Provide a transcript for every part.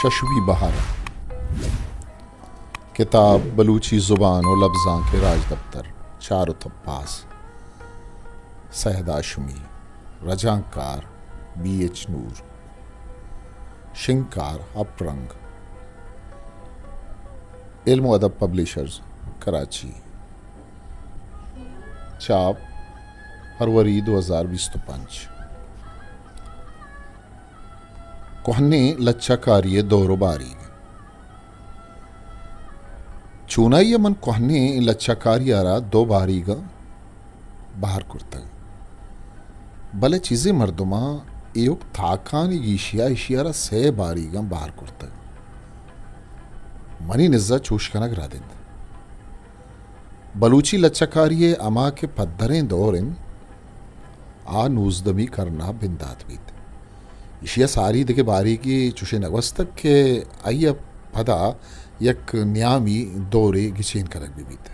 چشمی بہر۔ کتاب بلوچی زبان و لبزانک راجدپتر، چار و تپاس، سید ہاشمی، رجانکار بی ایچ نور، شنگکار اپرنگ، علم و ادب پبلشرز، کراچی۔ چاپ فروری دو ہزار بیست و پنچ۔ کوہنیں لچہ کاری ءِ دور و باریگ۔ چونائی ءَ من کوہنیں لچہ کاری ءَ را دو باریگ ءَ بہر کرتگ، بلے چیزے مردماں ایوک تاکانی گیشی ءَ ایشی ءَ را سئے باریگاں بہر کرتگ۔ منی نز ءَ چوش کنگ رد انت۔ بلوچی لچہ کاری ءِ ہما کہ پدریں دور انت، آ نوزدہمی کرن ءَ بندات بیت۔ ایشی ءَ ساری دگہ باریگے چوشیں نہ گوستگ کہ آئی ءَ پدا یک نیامی دورے گچین کنگ بہ بیت۔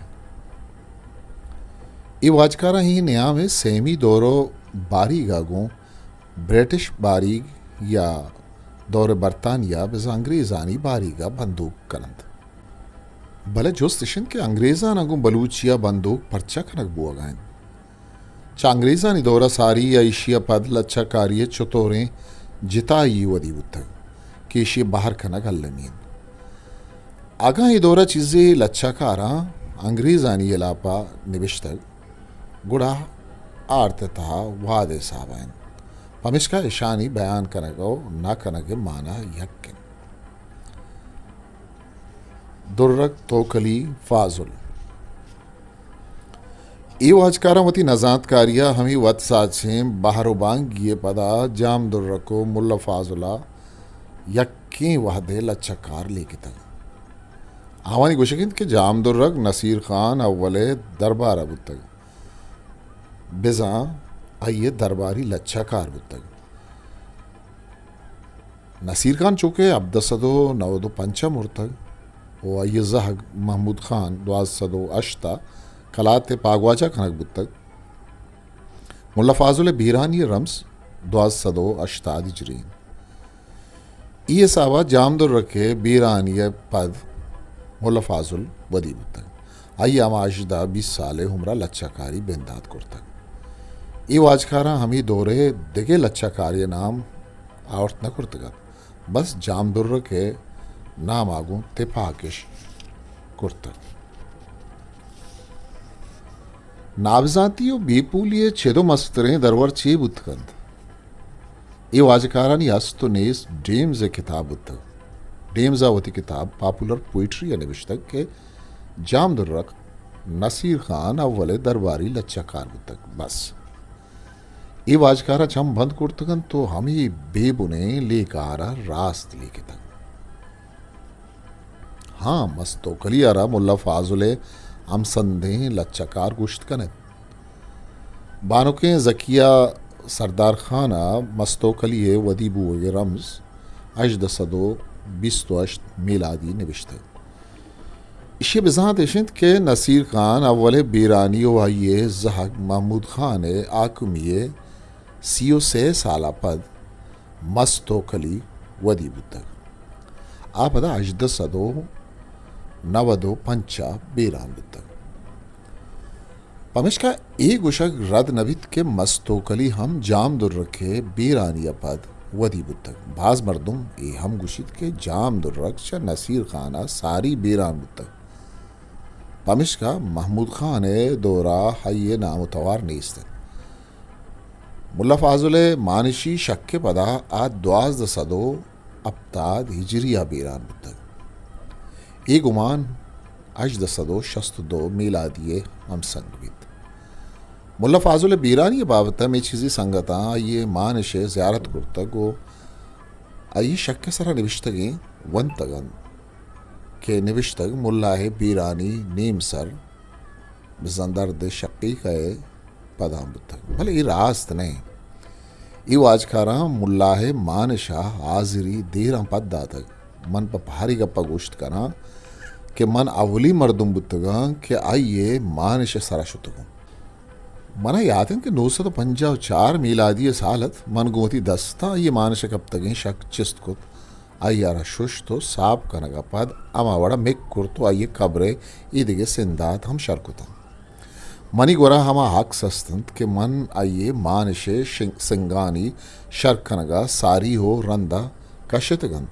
اے واجکاراں اے نیام ءِ سیمی دور و باریگ ءَ گوں برٹش باریگ یا دور برطانیہ بزاں انگریزانی باریگ ءَ بندوک کن انت۔ بلے جست اش انت کہ انگریزاناں گوں بلوچی ءَ بندوک پرچا کنگ بوگ ءَ انت؟ چہ انگریزانی دور ءَ ساری ءَ ایشی ءَ پد لچہ کاری ءِ چتوریں جتائی ودی بوتگ کہ ایشی ءِ بہر کنگ المی انت؟ اگاں اے دور ءَ چیزے لچہ کاراں انگریزانی ہلاپ ءَ نبشتگ، گڑا آرت ءِ تہا وہد ءِ حساب ءَ انت، پمیشکا اشانی بیان کنگ و نہ کنگ ءِ مانا یک انت۔ درک توکلی فاضل۔ اے واجکاراں وتی نزانتکاری ءَ ہمے وت ساچیں بہر و بانگی ءِ پدا جام درک و ملا فاضل ءَ یکیں وہد ءِ لچہ کار لیکتگ۔ آوانی گوشگ انت کہ جام درک نصیر خان اول ءِ دربار ءَ بوتگ، بزاں آئی ءِ درباری لچہ کار بوتگ۔ نصیر خان چوکہ ہبدہ سد و نود و پنچ ءَ مرتگ و آئی ءِ زہگ محمود خان دوازدہ سد و ہشت ءَ کلات ءِ پاگواجہ کنگ بوتگ۔ ملا فاضل ءِ بیرانی ءِ رمز دوازدہ سد و ہشتاد ہجری انت۔ اے حساب ءَ جام درک ءِ بیرانی ءَ پد ملا فاضل ودی بوتگ۔ آئی ءَ ہما ہژدہ بیست سال ءِ عمر ءَ لچہ کاری بندات کرتگ۔ اے واجکاراں ہمے دور ءِ دگہ لچہ کارے ءِ نام آورت نہ کرتگ ات، بس جام درک ءِ نام ءَ گوں تپاک اش کرتگ۔ نابزانتی و بے پولی ءِ چد و مستریں درور چے بوت کنت؟ اے واجکارانی ہست و نیست ڈیمز ءِ کتاب بوتگ۔ ڈیمز ءَ وتی کتاب پاپولر پوئٹری ءَ نبشتگ کہ جام درک نصیر خان اول ءِ درباری لچہ کار بوتگ۔ بس۔ اے واجکار ءَ چم بند کرتگ انت و ہمے بے بنیں لیکہ ءَ را راست لیکتگ۔ ہاں، مست توکلی ءَ را ملا فاضل ءِ ہمسندیں لچہ کار گوشت کن انت۔ بانکیں زکیہ سردار خان ءَ مست توکلی ءِ ودی بوگ ءِ رمز ہژدہ سد و بیست و ہشت میلادی نبشتگ۔ ایشی ءِ بزانت اش انت کہ نصیر خان اول ءِ بیرانی و آئی ءِ زہگ محمود خان ءِ حاکمی ءِ سی و سے سال ءَ پد مست توکلی ودی بوتگ۔ آ پدا ہژدہ سد و نود و پنچ ءَ بیران بوتگ۔ پمیشکا اے گوشگ رد نہ بیت کہ مست توکلی ہم جام درک ءِ بیرانی ءَ پد ودی بوتگ۔ باز مردم اے ہم گوشیت کہ جام درک چہ نصیر خان ءَ ساری بیران بوتگ، پمیشکا محمود خان ءِ دور ءَ آئی ءِ نام و توار نیست انت۔ ملا فاضل ءِ مانشی شک ءِ پدا آ دوازدہ سد و ہپتاد ہجری ءَ بیران بوتگ۔ اے گمان ہژدہ سد و شست و دو میلادی ءِ ہمسنگ بیت۔ ملا فاضل ءِ بیرانی ءِ بابت ءَ مئے چیزے سنگتاں آئی ءِ مانش ءِ زیارت کرتگ و آئی ءِ شک ءِ سرا نبشتگیں ونتگ انت کہ نبشتگ، ملا ءِ بیرانی نیم سر بزاں درد شقیقہ ءِ پداں بوتگ، بلے اے راست نہ انت۔ اے واجکاراں ملا ءِ مانش ءَ حاضری دیراں پد داتگ۔ من پہ پہاری گپ ءَ گوشت کناں کہ من اولی مردم بوتگاں کہ آئی ءِ مانش ءِ سرا شتگوں۔ من ءَ یات انت کہ نو سد و پنجاہ و چار میلادی ءِ سال ات، من گوں وتی دستاں آئی ءِ مانش ءَ کپتگیں شک چست کت۔ آئی ءَ را ششت ءُ ساپ کنگ ءَ پد ہما وڑ ءَ مک کرت ءُ آئی ءِ کبر ءِ ایدگہ سندات ہم شر کتنت۔ منی گورا ہما عکس است انت کہ من آئی ءِ مانش ءِ شنگ-، سنگانی شر کنگ ءَ ساری ءُ رند ءَ کشتگ انت۔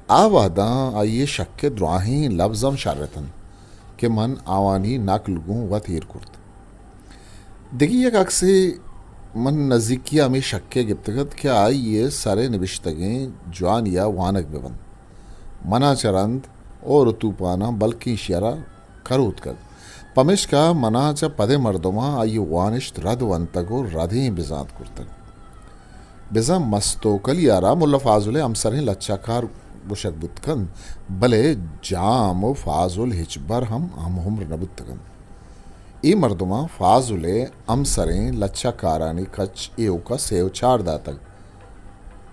آ وہداں آئی ءِ شک ءِ دراہیں لبز ہم شر اتنت کہ من آوانی نقل گوں وت ایر کرت۔ دگہ یک عکسے من نزیکی ءَ ہمے شک ءَ گپتگ ات کہ آئی ءِ سر ءِ نبشتگیں جوانی ءَ وانگ بہ بنت۔ منا چہ رند اور ءُ توپاناں بلکیں ایشی ءَ را کروتکگ۔ پمیشکا منا چہ پدیں مردماں آئی ءِ وانشت رد ونتگ ءُ ردیں بزانت کرتگ۔ بزاں مستوکلی ءَ را ملا فاضل ءِ ہمسریں لچہ کار گوشگ بوت کنت، بلے جام ءُ فاضل ہچبر ہم ہم عمر نہ بوتگ انت۔ اے مردماں فاضل ءِ ہمسریں لچہ کارانی کچ ایوک ءَ سے ءُ چار داتگ،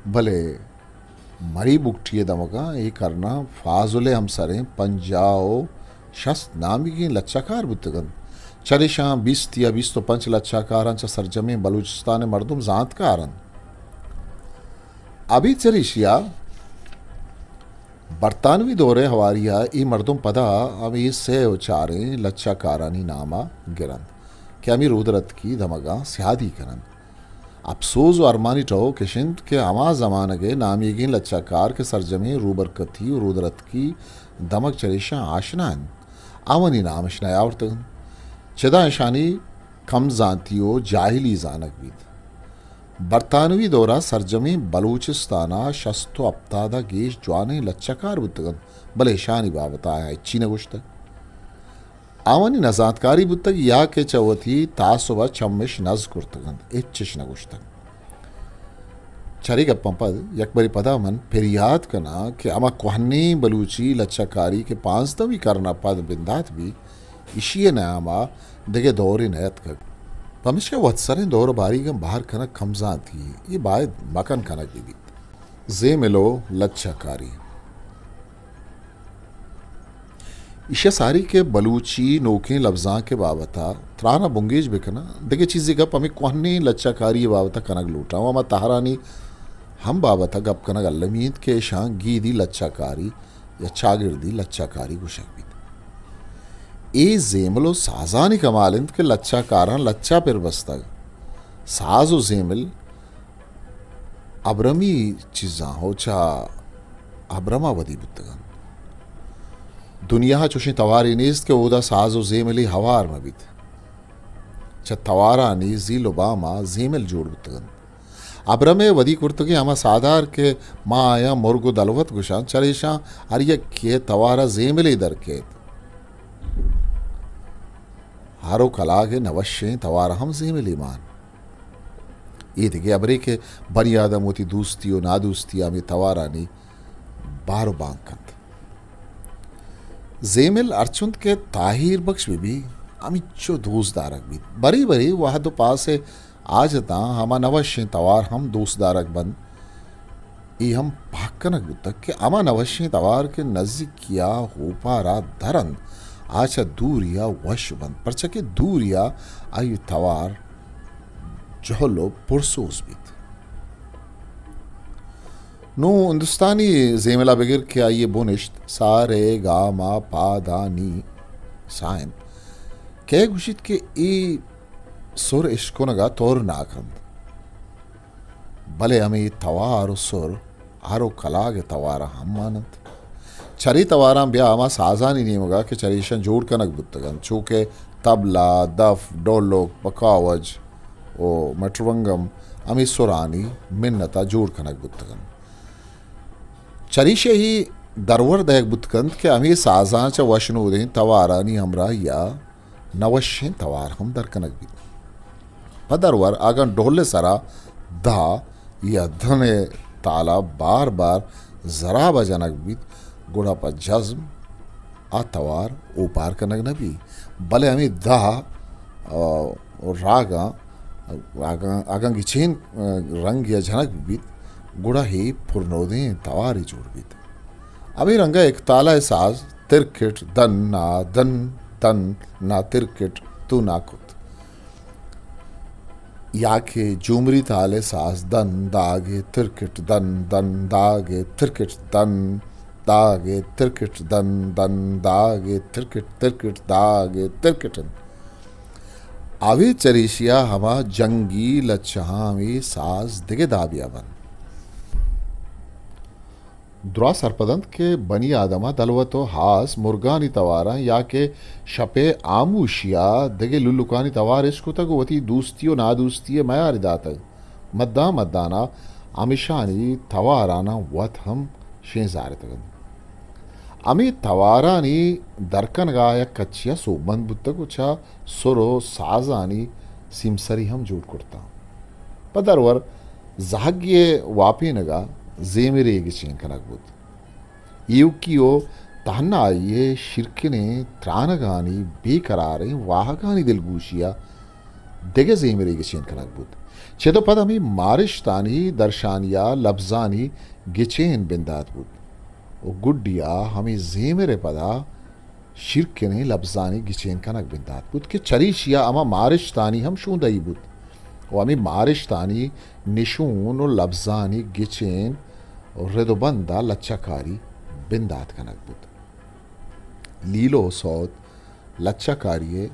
بلے مری بگٹی ءِ دمگاں اے کرناں فاضل ءِ ہمسریں پنجاہ ءُ شست نامیگیں لچہ کار بوتگ انت۔ چریشاں بیست یا بیست ءُ پنچ لچہ کاراں چہ سرجمیں بلوچستان ءِ مردم زانتکار انت۔ ابید چریشی ءَ برطانوی دور ءِ ہواری ءَ اے مردم پدا ہمے سے ءُ چاریں لچہ کارانی نام ءَ گر انت کہ ہمے رودرتکی دمگاں سیادی کن انت۔ اپسوز ءُ ارمانی ٹہوک اش انت کہ ہما زمانگ ءِ نامیگیں لچہ کار کہ سرجمیں روبرکتی ءُ رودرتکی دمگ چریشاں آشنا انت، آوانی نام اش نیاورتگ انت۔ چدا اشانی کم زانتی ءُ جاہلی زانگ بیت۔ برطانوی دور ءَ سرجمیں بلوچستان ءَ شست ءُ ہپتاد ءَ گیش جوانیں لچہ کار بوتگ انت، بلے اشانی بابت ءَ آیاں ہچی نہ گوشتگ۔ آوانی نزانتکاری بوتگ یا کہ چہ وتی تعصب ءَ چمش نز کرتگ انت، ہچش نہ گوشتگ۔ چرے گپاں پد یک برے پدا من پریات کناں کہ ہما کوہنیں بلوچی لچہ کاری کہ پانزدہمی کرن ءَ پد بندات بیت، ایشی ءِ نیام ءَ دگہ دورے نیاتکگ۔ پمیشکا وتسریں دور ءُ باریگاں بہر کنگ کم زانتی یے، اے باید مکن کنگ بہ بیت۔ زیمل ءُ لچہ کاری۔ ایشی ءَ ساری کہ بلوچی نوکیں لبزانک ءِ بابت ءَ تران ءَ بنگیج بہ کناں، دگہ چیزے گپ ہمے کوہنیں لچہ کاری ءِ بابت ءَ کنگ لوٹاں ءُ ہما تہرانی ہم بابت ءَ گپ کنگ المی انت کہ اشاں گیدی لچہ کاری یا چاگردی لچہ کاری گوشگ بیت۔ اے زیمل ءُ سازانی کمال انت کہ لچہ کاراں لچہ پر بستگ۔ ساز ءُ زیمل ابرمی چیزاں ءُ چہ ابرم ءَ ودی بوتگ انت۔ دنیا ءَ چوشیں توارے نیست کہ اودا ساز ءُ زیملے ہوار مہ بیت۔ چہ توارانی زیل ءُ بام ءَ زیمل جوڑ بوتگ انت۔ ابرم ءِ ودی کرتگیں ہما ساہدار کہ ما آیاں مرگ ءُ دلوت گوشاں، چریشاں ہر یکے ءِ توار ءَ زیملے در کیت۔ ہر ءُ کلاگ ءِ نوشیں توار ہم زیملے مان۔ اے دگہ ہبرے کہ بنی آدم وتی دوستی ءُ نادوستی ءَ ہمے توارانی بار ءُ بانگ کنت۔ زیمل ہرچنت کہ تاہیر بخش بہ بی، ہمینچو دوست دارگ بیت۔ برے برے وہد ءُ پاس ءِ حاجتاں ہما نوشیں توار ہم دوست دارگ بنت۔ اے ہم پہک کنگ بوتگ کہ ہما نوشیں توار کہ نزیکی ءَ اوپار ءَ در انت، آ چہ دوری ءَ وش بنت، پرچا کہ دوری ءَ آئی توار جہل ءُ پرسوز بیت۔ نوں ہندوستانی زیمل ءَ بگر کہ آئی ءِ بنشت سا رے گا ما پا دا نی سا انت، کئے گوشیت کہ اے سر اشکنگ ءَ تورناک انت، بلے ہمے توار ءُ سر ہر ءُ کلاگ ءِ توار ءَ ہم مان انت۔ چرے تواراں بیا ہما سازانی نیمگ ءَ کہ چریشاں جوڑ کنگ بوتگ انت، چو کہ طبلہ، دف، ڈولک، پکاوج ءُ مٹرونگم ہمے سرانی منت ءَ جوڑ کنگ بوتگ انت۔ چریشی ءَ اے درور دئیگ بوت کنت کہ ہمے سازاں چہ وشنودیں توارانی ہمراہی ءَ نوشیں توار ہم در کنگ بیت۔ پہ درور اگاں ڈول ءِ سرا دہ یا دن ءِ تال ءَ بار بار زراب ءَ جنگ بیت، گڑا پہ جزم آ توار اوپار کنگ نہ بیت، بلے ہمے دہ، آ، راگاں، اگاں، اگاں گچین، آ، رنگے ءَ جنگ بیت، گڑا ہے پرنودیں توارے جوڑ بیت۔ ہمے رنگ ءَ یک تالہ ءِ ساز ترکٹ دن نا دن دن نا ترکٹ تو نا کت۔ یا کہ جومری تال ءِ ساز دن داگ ءِ ترکٹ دن دن داگ ءِ ترکٹ دن داگ ءِ ترکٹ دن دن داگ ءِ ترکٹ ترکٹ داگ ءِ ترکٹ انت۔ اوے چریشی ءَ ہما جنگی لچہاں ہمے ساز دگہ دابے ءَ بنت۔ دراہ سرپد انت کہ بنی آدم ءَ دلوت ءُ ہاس مرگانی تواراں یا کہ شپ ءِ ہاموشی ءَ دگہ للکانی توار اش کتگ ءُ وتی دوستی ءُ نادوستی ءِ میارے داتگ۔ مدان مدان ءَ ہمیشانی تواراناں وت ہم شینزارتگ انت۔ ہمے توارانی درکنگ ءَ یک کچے ءَ سوبمند بوتگ ءُ چہ سر ءُ سازانی سیمسری ہم جوڑ کرتاں۔ پہ درور زہگے ءِ واپینگ ءَ زیمرے گچین کنگ بوت۔ ایوکی ءُ تہنائی ءِ شیرکنیں ترانگانی بے قراریں واہگانی دلگوشی ءَ دگہ زیمرے گچین کنگ بوت۔ چد ءُ پد ہمے مارشتانی درشانی ءَ لبزانی گچین بندات بوت ءُ گڈی ءَ ہمے زیمر ءِ پدا شیرکنیں لبزانی گچین کنگ بندات بوت کہ چریشی ءَ ہما مارشتانی ہم شوندہی بوت ءُ ہمے مارشتانی نشون ءُ لبزانی گچین ءُ رد ءُ بند ءَ لچہ کاری بندات کنگ بوت۔ لیلو ءُ سوت لچہ کاری ءِ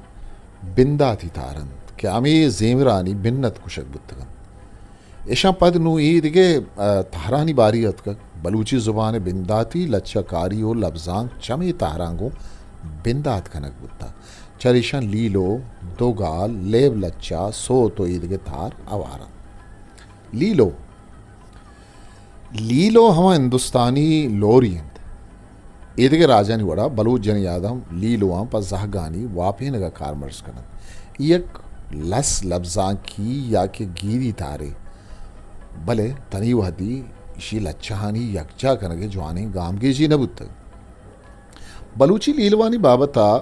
بنداتی تہر انت کہ ہمے زیمرانی بنت گوشگ بوتگ انت۔ اشاں پد نوں اے دگہ، ءَ، تہرانی باری اتکگ۔ بلوچی زبان ءِ بنداتی لچہ کاری ءُ لبزانک چمے تہراں گوں بندات کنگ بوتگ۔ چریشاں لیلو، دوگال، لیب لچہ، سوت ءُ اے دگہ تہر ہوار انت۔ لیلو۔ لیلو ہما ہندوستانی لوری انت۔ ایدگہ راجانی وڑا بلوچ جنی آدم لیلواں پہ زہگانی واپینگ ءَ کارمرز کننت۔ اے یک لس لبزانکی یا کہ گیدی تہرے، بلے تنی وہدی ایشی لچہانی یکجا کنگ ءِ جوانیں گامگیجے نہ بوتگ۔ بلوچی لیلوانی بابت ءَ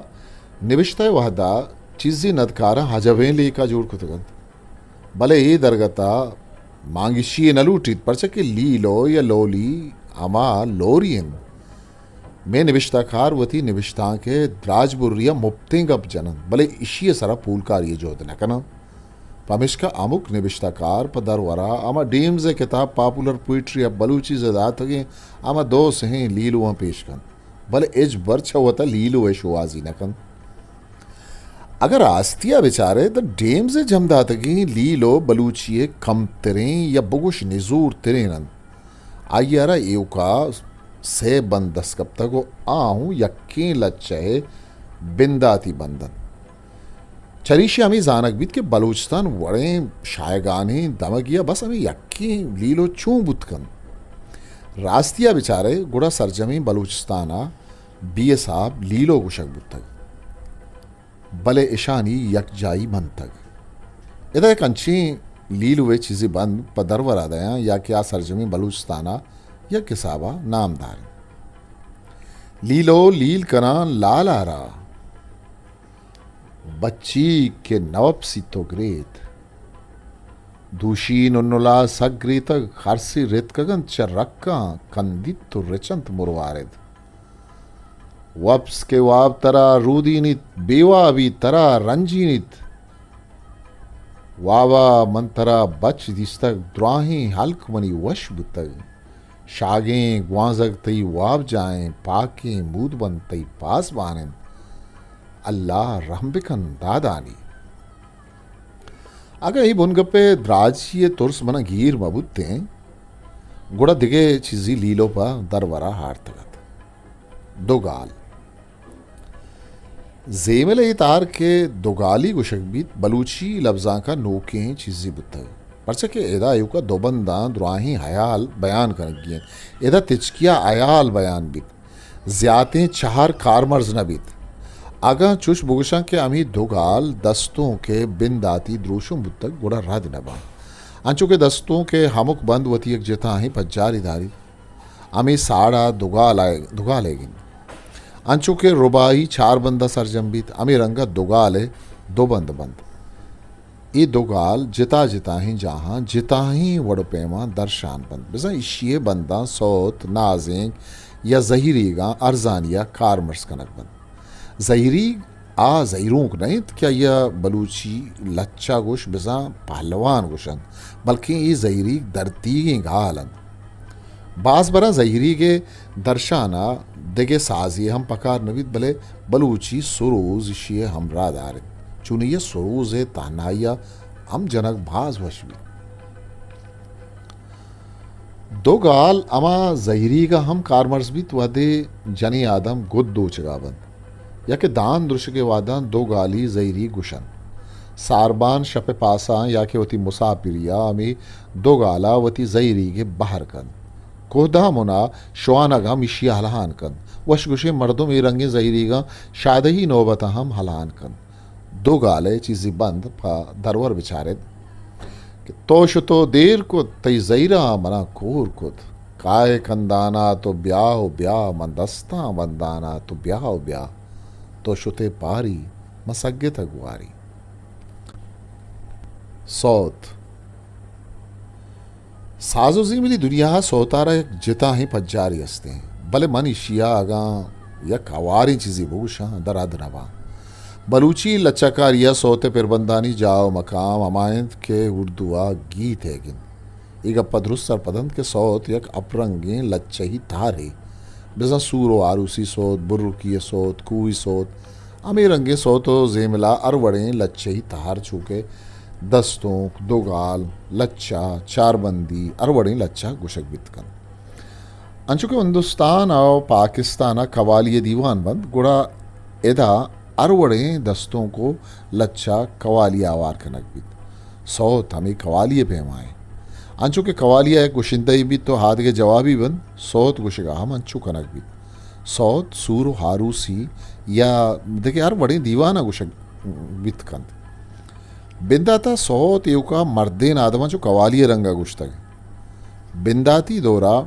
نبشتہ ءِ وہد ءَ چیزے ندکاراں عجبیں لیکہ جوڑ کتگ انت۔ بلے اے درگت ءَ مانگشی یے نہ لوٹیت، پرچا کہ لیلو یا لولی ہما لوری انت۔ مئے نبشتہ کار وتی نبشتانک ءِ دراج بری ءَ مپتیں گپ جن انت، بلے ایشی ءِ سرا پولکاری ءِ جہد نہ کن انت۔ پمیشکا ہمک نبشتہ کار پہ درور ءَ ہما ڈیمز ءِ کتاب پاپولر پوئٹری آف بلوچیز ءَ داتگیں ہما دو سہیں لیلواں پیش کنت، بلے ہچبر چہ وت ءَ لیلو ءِ شوہازی نہ کنت۔ اگاں راستی ءَ بچارئے، تہ ڈیمز ءِ جم داتگیں لیلو بلوچی ءِ کمتریں یا بگوش نزور ترین انت۔ آئی ءَ را ایوکا سئے بند دست کپتگ ءُ آ ہوں یکیں لچہ ءِ بنداتی بند انت۔ چریشی ہمے زانگ بیت کہ بلوچستان وڑیں شایگانیں دمگے ءَ بس ہمے یکیں لیلو چون بوت کنت؟ راستی ءَ بچارئے، گڑا سرجمیں بلوچستان ءَ بے حساب لیلو گوشگ بوتگ، بلے اشانی یکجائی منتگ۔ ادا یک انچیں لیلوے چیزے بند پہ درور ءَ دیاں یا کہ آ سرجمیں بلوچستان ءَ یک حساب ءَ نامدار انت۔ لیلو لیل کناں لال ءَ را، بچی کہ نہ وپسیت ءُ گریت۔ دوشی ننلا سک گریتگ، خرسے رتکگ انت چہ رکاں، کندیت ءُ رچنت مروارد۔ وپس کہ واب ترا رودینیت، بے وابی ترا رنجینیت۔ وابا من ترا بچ دیستگ، دراہیں ہلک منی وش بوتگ۔ شاگیں گوانزگ تئی وابجاہ انت، پاکیں مودبند تئی پاسبان انت۔ اللہ رحم بکن دادانی۔ اگاں اے بنگپ ءِ دراجی ءِ ترس منا گیر مہ بوتیں، گڑا دگہ چیزی لیلو پہ درور ءَ آرتگ ات۔ دوگال۔ زیمل ءِ اے تہر کہ دوگالی گوشگ بیت، بلوچی لبزانک ءَ نوکیں چیزے بوتگ، پرچا کہ ادا ایوک ءَ دو بنداں دراہیں ہیال بیان کنگی انت۔ ادا تچکی ءَ ہیال بیان بیت، زیاتیں چہر کارمرز نہ بیت۔ اگاں چوش بگوشاں کہ ہمے دوگال دستونک ءِ بنداتی دروشم بوتگ، گڑا رد نہ باں۔ انچو کہ دستونک ءِ ہمک بند وتی یک جتاہیں پجارے داریت۔ ہمے ساڑ ءَ دوگال آئیگ، دوگال آئیگ انت۔ انچو کہ رباعی چار بند ءَ سرجم بیت، ہمے رنگ ءَ دوگال ءِ دو بند بنت۔ اے دوگال جتا جتاہیں جاہاں جتاہیں وڑ ءُ پیماں درشان بنت۔ بزاں ایشی ءِ بنداں سوت، نازینک یا زہیریگاں ارزانی ءَ کارمرز کنگ بنت۔ زہیریگ آ زہیرونک نہ انت کہ آئی ءَ بلوچی لچہ گوش بزاں پہلوان گوش انت، بلکیں اے زہیریگ درتیگیں گال انت۔ باز براں زہیریگ ءِ درشان ءَ دگہ سازے ہم پکار نہ بیت، بلے بلوچی سروز ایشی ءِ ہمراہ دار انت۔ چونی ءَ سروز ءِ تہنائی ءَ ہم جنگ باز وش بیت۔ دو گال ہما زہیریگ ءَ ہم کارمرز بیت، وہدے جنیں آدم گد دوچگ ءَ بنت۔ یا کہ دان درشگ ءِ وہداں دو گالی زہیریگ گوش انت۔ ساربان شپ ءِ پاساں یا کہ وتی مساپری ءَ ہمے دو گال ءَ وتی زہیریگ ءِ بہر کنت۔ کوہدامن ءَ شوانگ ہم ایشی ءَ ہلہان کنت۔ وش گوشیں مردم اے رنگیں زہیریگاں شادہی نوبت ءَ ہم ہلہان کنت۔ دو گال ءِ چیزے بند پہ درور بچار ات کہ تو شتو دیر کت، تئی زہیراں منا کور کت۔ کائے کندانا تو بیا و بیا، من دستاں بندانا تو بیا و بیا۔ تو شتے پاری، من سگتگ واری۔ سوت۔ ساز و زیملی دنیا ءَ سوت ءَ را یک جتاہیں پجارے است انت، بلے من ایشی ءَ اگاں یک ہواریں چیزے بگوشاں، در حد نہ باں۔ بلوچی لچہ کاری ءَ سوت ءِ پربندانی جاہ و مقام ہما انت کہ اردو ءَ گیت ئیگ انت۔ اے گپ ءَ درست سرپد انت کہ سوت یک اپرنگیں لچہی تہرے، بزاں سور و آروسی سوت، برکی ءِ سوت، کوہی سوت، ہمے رنگیں سوت و زیمل ءَ ہر وڑیں لچہی تہر چو کہ دستونک، دوگال، لچہ، چاربندی، ہر وڑیں لچہ گوشگ بیت کنت۔ انچو کہ ہندوستان ءُ پاکستان ءَ قوالی ءِ دیوان بنت، گڑا ادا ہر وڑیں دستونک و لچہ قوالی ءَ ہوار کنگ بیت۔ سوت ہمے قوالی ءِ پیما انت۔ انچو کہ قوالی ءَ یک گشندہے بیت و آدگہ جوابی بنت، سوت گشگ ءَ ہم انچو کنگ بیت۔ سوت، سور و آروسی یا دگہ ہر وڑیں دیوان ءَ گشگ بیت کنت۔ بندات ءَ سوت ایوکا مردین آدماں چو قوالی ءِ رنگ ءَ گوشتگ۔ بنداتی دور ءَ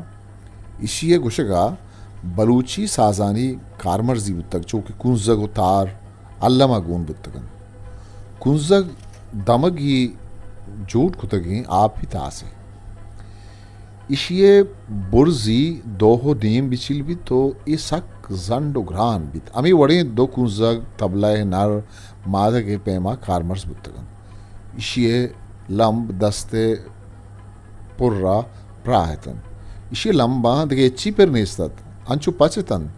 ایشی ءِ گوشگ ءَ بلوچی سازانی کارمرزی بوتگ، چو کہ کنزگ و تار الم ءَ گون بوتگ انت۔ کنزگ دمگی جوڑ کتگیں آپی تاسے۔ ایشی ءِ برزی دو و نیم بچیل بیت و اے سک زنڈ و گران بیت۔ ہمے وڑیں دو کنزگ تبلہ ءِ نر مادگ ءِ پیما کارمرز بوتگ انت۔ ایشی ءِ لمب دست ءِ پر ءَ پراہ اتنت۔ ایشی ءِ لمباں دگہ ہچی پر نیست ات، انچو پچ اتنت۔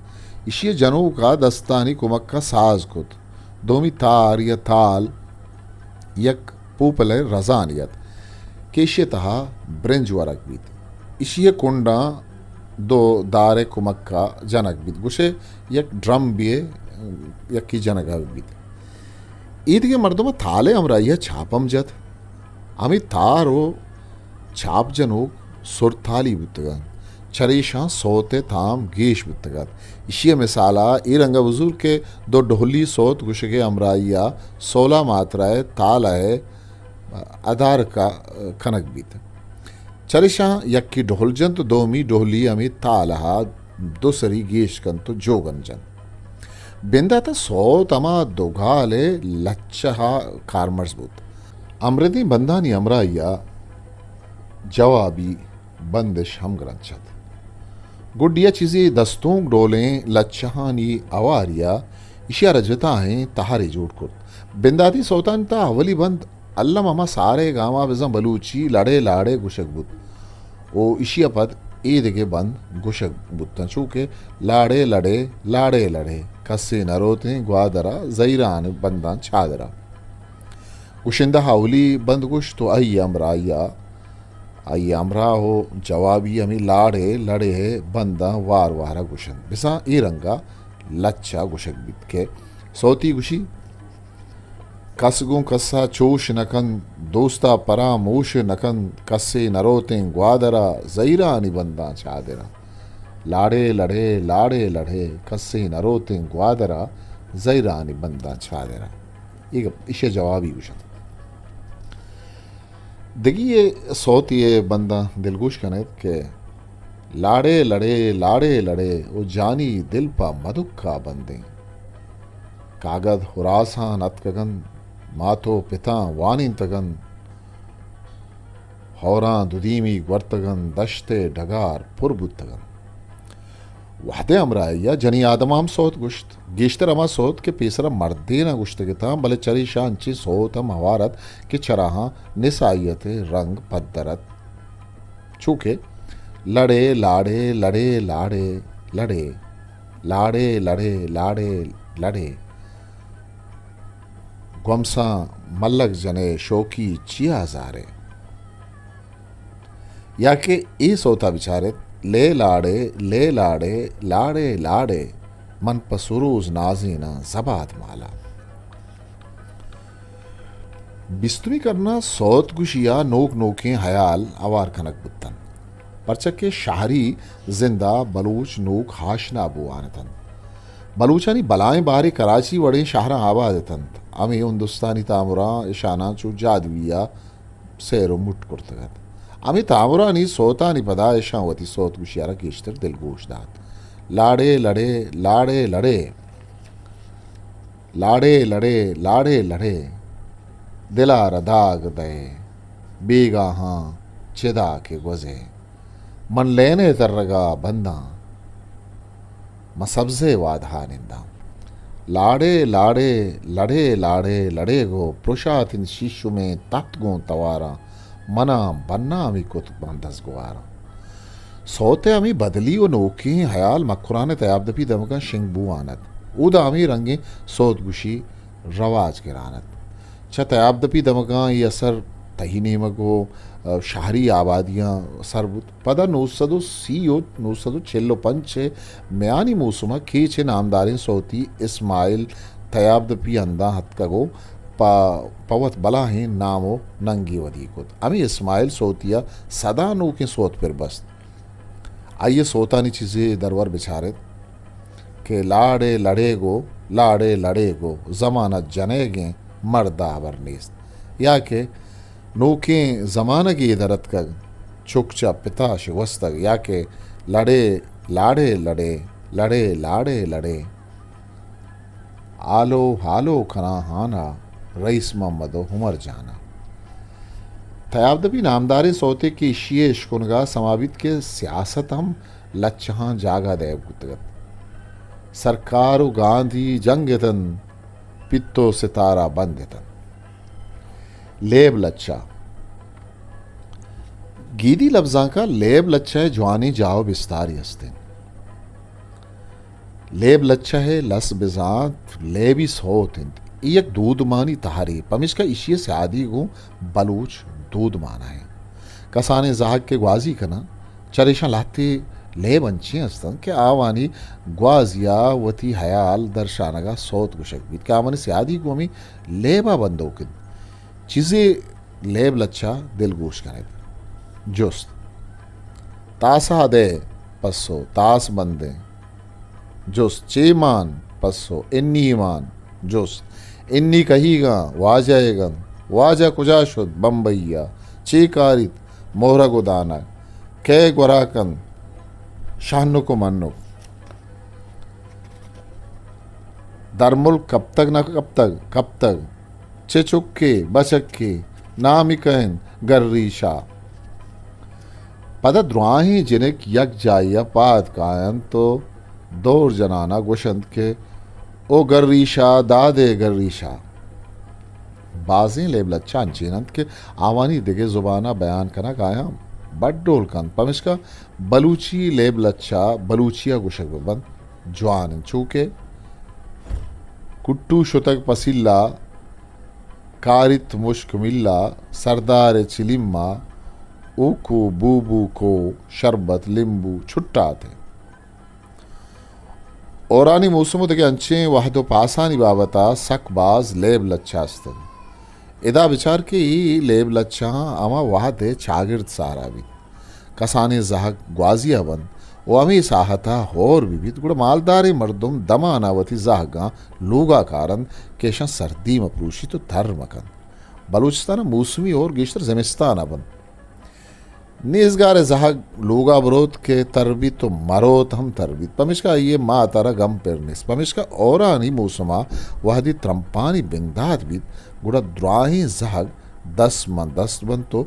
ایشی ءِ جنوک ءَ دستانی کمک ءَ ساز کت۔ دومی تار یا تال یک پوپل ءِ رزانے ات کہ ایشی ءِ تہا برنج ورگ بیت۔ ایشی ءِ کنڈاں دو دار ءِ کمک ءَ جنگ بیت۔ گوشے یک ڈرم بے یکے جنگ ءَ بیت۔ ایدگہ مردم ءَ تال ءِ ہمراہی ءَ چاپ ہم جت۔ ہمے تار و چاپ جنوک سرتالی بوتگ انت، چریشاں سوت ءِ تام گیش بوتگ ات۔ ایشی ءِ مثال ءَ اے رنگ ءَ بزور کہ دو ڈھولی سوت گوشگ ءِ ہمراہی ءَ سولا ماترا ءِ تال ءِ ادارک ءَ کنگ بیت۔ چریشاں یکے ڈھول جنت و دومی ڈھولی ہمے تال ءَ دو سری گیش کنت و جوگن جنت۔ بندات ءَ سوت ہما دوگال ءِ لچہ ءَ کارمرز بوت۔ امردیں بندانی ہمراہی ءَ جوابی بندش ہم گرنچ ات۔ گڈی ءَ چیزے دستونک ڈولیں لچہانی ہواری ءَ ایشی ءَ را جتاہیں تہرے جوڑ کرت۔ بنداتی سوتانی تہا اولی بند الم ہما سارے گاما بزاں بلوچی لڑے لاڑے گوشگ بوت و ایشی ءَ پد اے دگہ بند گوشگ بوتاں، چو کہ لاڑے لڑے، لاڑے لڑے، کسے نہ روتیں گوادرا، زہیرانی بنداں چادرا۔ گشندہ اولی بند گوشت و آئی ہمراہی ءَ، آئی ہمراہ و جوابی ہمے لاڑے لڑے بنداں وار وار ءَ گوشنت۔ بزاں اے رنگ ءَ لچہ گوشگ بیت کہ سوتی گوشی، کس گوں کس ءَ چوش نہ کنت، دوست ءَ پراموش نہ کنت، کسے نہ روتیں گوادر ءَ زہیرانی بنداں چادر ءَ۔ لاڑے لڑے، لاڑے لڑے، کسے نہ روتیں گوادر ءَ زہیرانی بنداں چادر ءَ۔ اے گپ ایشی ءَ جوابی گوشنت۔ دگی ءِ سوتی ءِ بنداں دلگوش کن ات کہ لاڑے لڑے، لاڑے لڑے، او جانی دل پہ مدک ءَ بندیں۔ کاگد ہراساں اتکگ انت، مات و پتاں وانینتگ انت، ہوراں دودیمی گورتگ انت، دشت ءِ ڈگار پر بوتگ انت۔ وہدے ہمراہی ءَ جنی آدم ءَ ہم سوت گوشت، گیشتر ہما سوت کہ پیسرا مردین ءَ گوشتگ اتاں، بلے چریشاں انچیں سوت ہم ہوار ات کہ چراہاں نسائیت ءِ رنگ پدر ات۔ چو کہ لڑے لاڑے، لڑے لاڑے، لڑے لاڑے، لڑے لاڑے، لڑے۔ گومساں ملگ جنے، شوکی چیا زارے۔ یا کہ اے سوتا بچارت، لے لاڑے، لے لاڑے، لاڑے لاڑے، من پہ سروز نازیناں زباد مالا۔ بیستمی کرنا سوت گوشی ءَ نوک نوکیں ہیال ہوار کنگ بوتنت، پرچا کہ شہری زند ءَ بلوچ نوک آشنا بوان اتنت۔ بلوچانی بلائیں بارے کراچی وڑیں شہراں آباد اتنت۔ ہمے ہندوستانی تامراں اشاناں چو جادوی ءَ سیر و مٹ کرتگ ات۔ ہمے تامرانی سوتانی پدا اشاں وتی سوت گوشی ءَ را گیشتر دلگوش دات۔ لاڑے لڑے، لاڑے لڑے، لاڑے لڑے، لاڑے لڑے، دل ءَ را داگ دئے، بیگاہاں چدا کہ گوزے۔ من لین ءِ ترگ ءَ بنداں، من سبزے وادہا ننداں۔ لاڑے لاڑے، لڑے لاڑے، لڑے گو پرشات انت شیشمیں تحت گوں تواراں، منا بنامی کت من دزگواراں۔ سوت ءِ ہمے بدلی و نوکیں ہیال مکران ءِ تیابدپی دمگاں شنگ بوان ات۔ اودا ہمے رنگیں سوت گوشی رواج گران ات۔ چہ تیابدپی دمگاں اے اثر تہی نیمگ و، ءَ، شہری آبادیاں سر بوت۔ پدا نو سد و سی و نو سد و چل و پنچ ءِ میانی موسم ءَ کیچ ءِ نامداریں سوتی اسماعیل تیابدپی ہنداں اتکگ و پہ، پہ وت بلاہیں نام و ننگے ودی کت۔ ہمے اسماعیل سوتی ءَ سدا نوکیں سوت پر بست۔ آئی ءِ سوتانی چیزے درور بچارت کہ لاڑے لڑے گو، لاڑے لڑے گو، زمانہ جنیگیں مرد ءَ ہبر نیست۔ یا کہ نوکیں زمانگے در اتکگ، چک چہ پتا شگوستگ، یا کہ لڑے لاڑے لڑے، لڑے لاڑے لڑے۔ ہالو ہالو کناں ہانا رئیس محمد و عمر جانا۔ تیابدپی نامداریں سوتے کہ ایشی ءِ اشکنگا سما بیت کہ سیاست ہم لچہاں جاگہ دئیگ بوتگ ات۔ سرکار و گاندھی جنگ اتنت، پت و ستارہ بند اتنت۔ لیب لچہ۔ گیدی لبزانکا لیب لچہ ءِ جوانیں جاہ و بستارے است انت۔ لیب لچہ ءِ لس بزانت لیبی سوت انت۔ اے یک دودمانی تہرے، پمیشکا ایشی ءِ سیادی گوں بلوچ دودمان ءَ انت۔ کسانیں زہگ کہ گوازی کناں، چریشاں لہتے لیب انچیں است انت کہ آوانی گوازی ءَ وتی ہیال درشانگ ءَ سوت گوشگ بیت کہ آوانی سیادی گوں ہمے لیب ءَ بندوک انت۔ چیزے لیب لچہ دلگوش کن ات۔ جست۔ تاسا دئے؟ پسو، تاس بندیں۔ جست۔ چے مان؟ پسو، انی مان۔ جست۔ انی کہیگاں؟ واجہ ئیگ انت۔ واجہ کجا شت؟ بمبئی ءَ۔ چے کاریت؟ مہرگ و دانگ۔ کئے گورا کنت؟ شہنک و منک۔ درملک کپتگ نہ کپتگ؟ کپتگ۔ چہ چکے، بچکے، نامی کئے انت؟ گری شاہ۔ پدا دراہیں جنک یک جاہے ءَ پاد کاینت و دور جنان ءَ گوشنت کہ او گری شاہ، دادے گری شاہ۔ بازیں لیب لچہ انچین انت کہ آوانی دگہ زبان ءَ بیان کنگ آیاں بڈ ڈول کنت، پمشکا بلوچی لیب لچہ بلوچی ءَ گوشگ بہ بنت، جوان انت۔ چو کہ کٹو شتگ پسیلا، کاریت مشک ملا، سردار ءِ چلیما، اوکو بوبو کو، شربت لیمبو چھٹاتے۔ ہورانی موسم و دگہ انچیں وہد و پاسانی بابت ءَ سک باز لیب لچہ است انت۔ ادا بچار کہ اے لیب لچہاں ہما وہد ءِ چاگرد سارا بیت۔ کسانیں زہگ گوازی ءَ بنت و ہمے ساہت ءَ ہور بہ بیت، گڑا مالداریں مردم دمان ءَ وتی زہگاں لوگ ءَ کارنت کہ اشاں سردی مہ پروشیت و تر مہ کنت۔ بلوچستان ءَ موسمی ہور گیشتر زمستان ءَ بنت۔ نیزگار ءِ زہگ لوگ ءَ بروت کہ تر بیت و مروت ہم تر بیت، پمیشکا آئی ءِ مات ءَ را گم پر نیست۔ پمیشکا ہورانی موسم ءَ وہدے ترمپانی بندات بیت، گڑا دراہیں زہگ دست ماں دست بنت و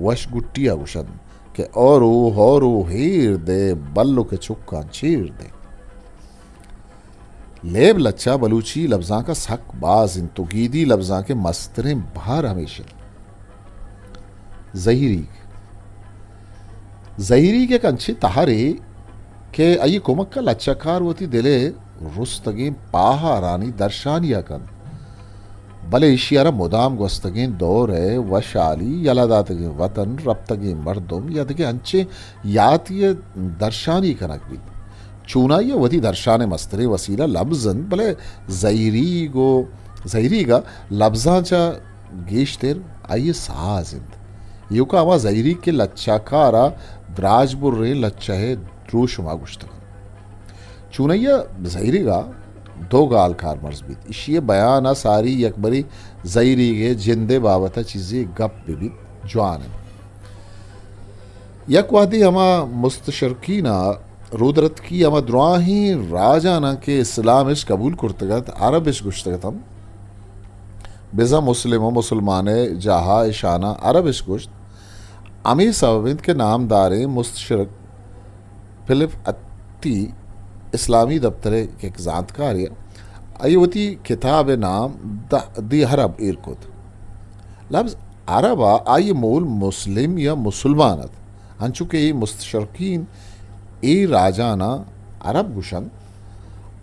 وش گٹی ءَ گوشنت کہ ہورو، ہورو، ہیر دے، بلک ءِ چکاں چیر دے۔ لیب لچہ بلوچی لبزانک ء سک باز انت و گیدی لبزانک ء مستریں بہر ہمیش انت۔ زہیریگ۔ زہیریگ یک انچیں تہرے کہ آئی کمک ء لچہ کار وتی دل ء رستگیں پاہارانی درشانی ء کنت، بلے ایشی ء را مدام گوستگیں دور ء وشحالی، یلہ داتگیں وطن، رپتگیں مردم یا دگہ انچیں یاتی ء درشانی کنگ بیت۔ چونائی ء وتی درشان ء مستریں وسیلہ لبز انت، بلے زہیریگ و زہیریگ ء لبزاں چہ گیشتر آئی ء ساز انت۔ ایوکا ہما زہیریگ کہ لچہ کار ء دراج بریں لچہ ء دروشم ء گوشتگ انت۔ چونائی ء زہیریگ ء دو گال کارمرز بیت۔ ایشی ء بیان ء ساری یکبرے زہیریگ ء جند ء بابت ء چیزے گپ بہ بیت، جوان انت۔ یک وہدے ہما مستشرقین ء رودرتکی ہما دراہیں راجاناں کہ اسلام اش قبول کرتگ ات، عرب اش گوشتگ ات ہم، بزاں مسلم و مسلمان ء جاہا اشاناں عرب اش گوشت۔ ہمے سبب انت کہ نامداریں مستشرق فلپ اتی اسلامی دپتر ء یک زانتکارے، آئی وتی کتاب ء نام دی عرب ایر کت۔ لبز عرب ء آئی مول مسلم یا مسلمان ات، انچو کہ اے مستشرقین اے راجاناں عرب گوشنت،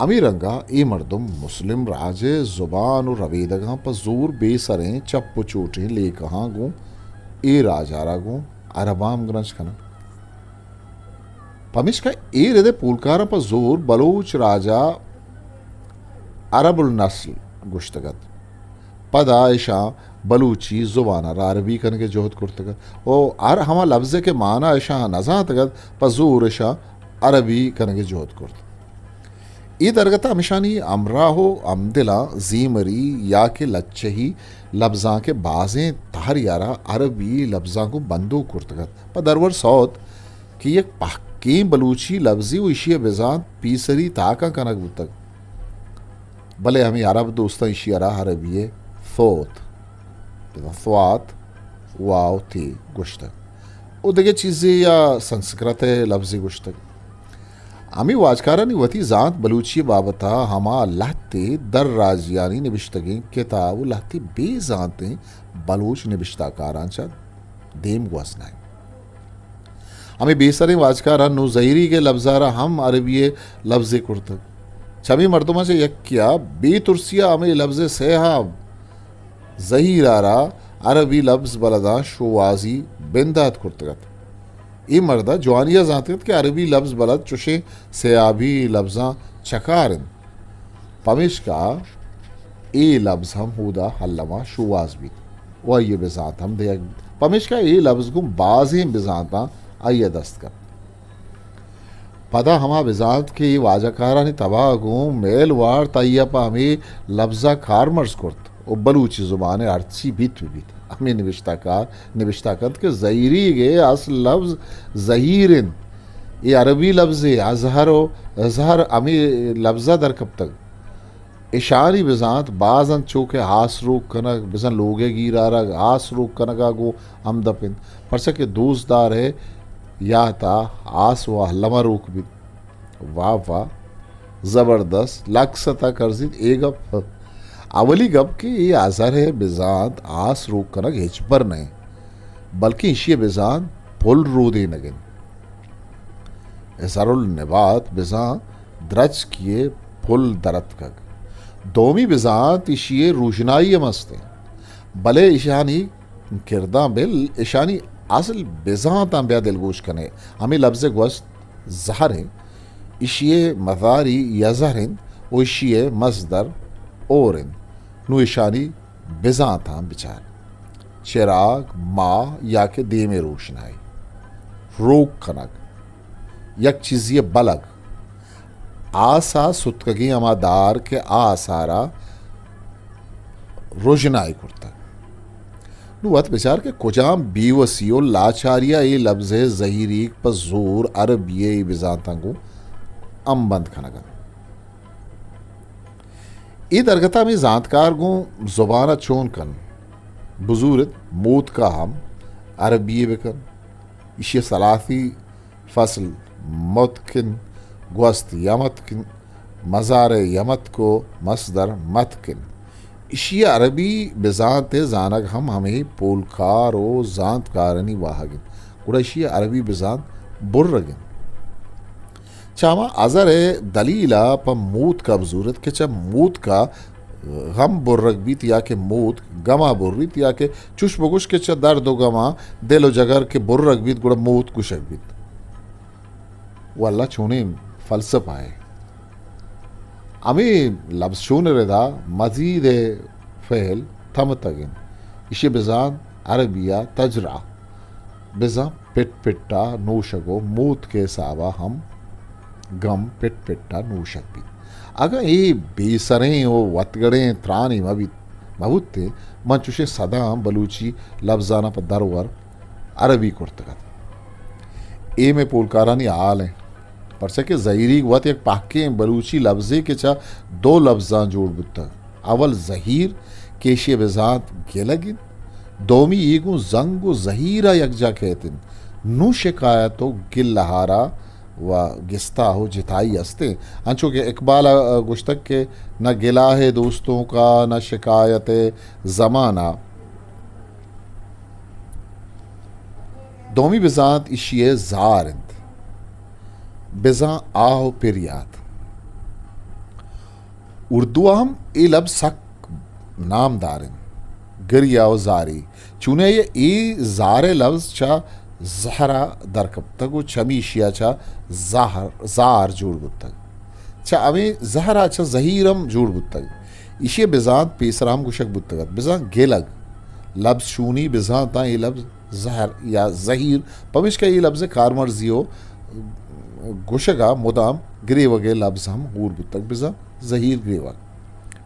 ہمے رنگا اے مردم مسلم راج ء زبان و ربیدگاں پہ زور بے سریں چپ و چوٹیں لیکہاں گوں اے راج ء را گوں عرباں ہمگرنچ کننت۔ پمیشکا اے رد ء پولکاراں پہ زور بلوچ راج ء عرب النسل گوشتگ ات۔ پدا اشاں بلوچی زبان ء را عربی کنگ ء جہد کرتگ ات و ہر ہما لبزے کہ مانا اشاں نزانتگ ات، پہ زور اشاں عربی کنگ ء جہد کرت۔ اے درگت ء ہمشانی ہمراہ و ہمدلاں زیمری یا کہ لچہی لبزانک ء بازیں تہرے ء را عربی لبزاں گوں بندوک کرتگ ات۔ پہ درور سوت کہ یک پہکیں بلوچی لبزے و ایشی ء بزانت پیسری تاکاں کنگ بوتگ۔ بلے ہمے عرب دوستاں ایشی ء را عربی ء ثوت، بزاں ثوات، واو تے گوشتگ و دگہ چیزے یا سنسکرت ء لبزے گوشتگ۔ ہمے واجکارانی وتی زانت بلوچی ء بابت ء ہما لہتے در راجیانی نبشتگیں کتاب و لہتے بے زانتیں بلوچ نبشتہ کاراں چہ دیم گوزنائیں۔ ہمے بے سریں واجکاراں نوں زہیریگ ء لبز ء را ہم عربی ء لبزے کرتگ۔ چمے مردماں چہ یکے ء بے ترسی ء ہمے لبز ء سیاہ زہیر ء را عربی لبز بلداں شوہازی بندات کرتگ ات۔ اے مرد ء جوانی ء زانتگ ات کہ عربی لبز بلد چشیں سیابی لبزاں چکار انت۔ پمیشکا اے لبز ہم اودا الما شوہاز بیت و آئی ء بزانت ہم دیگ بیت۔ پمیشکا اے لبز گوں بازیں بزانتاں آئی ء دست کپت۔ پدا ہما بزانت کہ اے واجہ کارانی تباہ ء گوں میل وارت، آئی ء پہ ہمے لبز ء کارمرز کرت و بلوچی زبان ء ہرچی بیت بہ بیت، ہمے نبشتہ کار نبشتہ کنت کہ زہیریگ ء اصل لبز زہیر انت۔ اے عربی لبزے، ازہر و ازہر ہمے لبز ء در کپتگ۔ اشانی بزانت باز انت، چو کہ آس روک کنگ، بزاں لوگ ء گیر آرگ، آس روک کنگ ء گوں ہمدپ انت، پرچا کہ دوست دار ء یات ء آس و الم ء روک بیت۔ واہ واہ، زبردست، لک ستا کرزیت اے گپ۔ اولی گپ کہ اے ازہر ء بزانت آس روک کنگ ہچبر نہ انت، بلکیں ایشی ء بزانت پل رودینگ انت۔ ازہر النبات بزاں درچکے ء پل در اتکگ۔ دومی بزانت ایشی ء روژنائی ہم است انت، بلے ایشانی کرداں بل، ایشانی اصل بزانتاں بیا دلگوش کنے۔ ہمے لبز ء گوست زہر انت، ایشی ء مزاری یزہر انت و ایشی ء مزدر اور انت۔ نوں ایشانی بزانتاں بچار۔ چراگ، ماہ یا کہ دیم ء روشنائی۔ روک کنگ، یک چیزے ء بلگ۔ آس ء ستکگیں ہما دار کہ آس ء را رژنائی کرتگ۔ نوں وت بچار کہ کجام بیوسی و لاچاری ء اے لبز ء زہیریگ پہ زور عربی ء اے بزانتاں گوں ہمبند کنگ ء انت۔ اے درگت ء ہمے زانتکار گوں زبان ء چون کن بزورت، موتکا ہم عربی ء بکن۔ ایشی ء ثلاثی فصل متکن، گوست یمتکن، مزار ءِ یمتک ءُ مصدر متکن۔ ایشی ءِ عربی بزانت ءِ زانگ ہم ہمے پولکار ءُ زانتکارانی واہگ انت، گڑا ایشی ءِ عربی بزانت برگ انت۔ چہ ہما ازر ءِ دلیل ءَ پہ موتک ءَ بزورت کہ چہ موتک ءَ غم برگ بیت یا کہ موتک گم ءَ بریت، یا کہ چوش بگوش کہ چہ درد ءُ گم ءَ دل ءُ جگر کہ برگ بیت گڑا موتک گوشگ بیت۔ واللہ چونیں فلسفہ ئے۔ ہمے لبزشون ءِ ردا مزید ءِ فعل تمتگ انت۔ ایشی ءِ بزانت عربی ءَ تجرع، بزاں پٹ پٹ ءَ نوشگ ءُ موتک ءِ حساب ءَ ہم گم پٹ پٹ ءَ نوشگ بیت۔ اگاں اے بے سریں ءُ وتگڑیں ترانے مہ بیت، مہ بوتیں، من چوشیں سداں بلوچی لبزاناں پہ درور عربی کرتگ ات۔ اے مئے پولکارانی حال انت، پرچا کہ زہیریگ وت یک پہکیں بلوچی لبزے کہ چہ دو لبزاں جوڑ بوتگ۔ اول زہیر کہ ایشی ءِ بزانت گلگ انت، دومی اے گوں زنگ ءُ زہیر ءَ یکجا کئیت انت۔ نوں شکایت ءُ گلہار ءَ و گستاہ ءُ جتائی است انت۔ انچو کہ اقبال ءَ گوشتگ کہ نہ گلہ ہے دوستوں کا، نہ شکایت زمانہ۔ دومی بزانت ایشی ءِ زار انت، بزاں آہ ءُ پریات۔ اردو ءَ ہم اے لبز سک نامدار انت، گریہ ءُ زاری۔ چونائی ءَ اے زار ءِ لبز چہ زہر ءَ درکپتگ ءُ چمیشی ءَ چہ زہر، زار جوڑ بوتگ۔ چہ ہمے زہر ءَ چہ زہیر ہم جوڑ بوتگ۔ ایشی ءِ بزانت پیسرا ہم گوشگ بوتگ ات، بزاں گلگ۔ لبز شونی بزانتاں اے لبز زہر یا زہیر، پمیشکا اے لبز ءِ کارمرزی ءُ گوشگ ءَ مدام گریوگ ءِ لبز ہم ہور بوتگ، بزاں زہیر گریوگ۔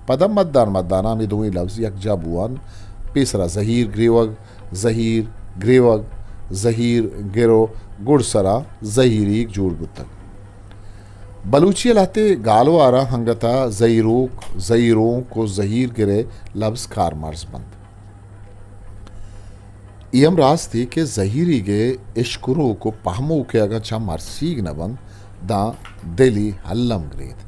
پدا مدان مدان ءَ ہمے دوئیں لبز یکجا بوان، پیسرا زہیر گریوگ، زہیر گریوگ، زہیر گرو، گڑسرا زہیریگ جوڑ بوتگ۔ بلوچی ءِ لہتے گالوار ءَ انگت ءَ زہیروک، زہیرونک ءُ زہیر گرے لبز کارمرز بنت۔ اے ہم راستے کہ زہیریگ ءِ اشکنوک ءُ پہموک ءَ اگاں چم ارسیگ نہ بنت، داں دلی الم گریت۔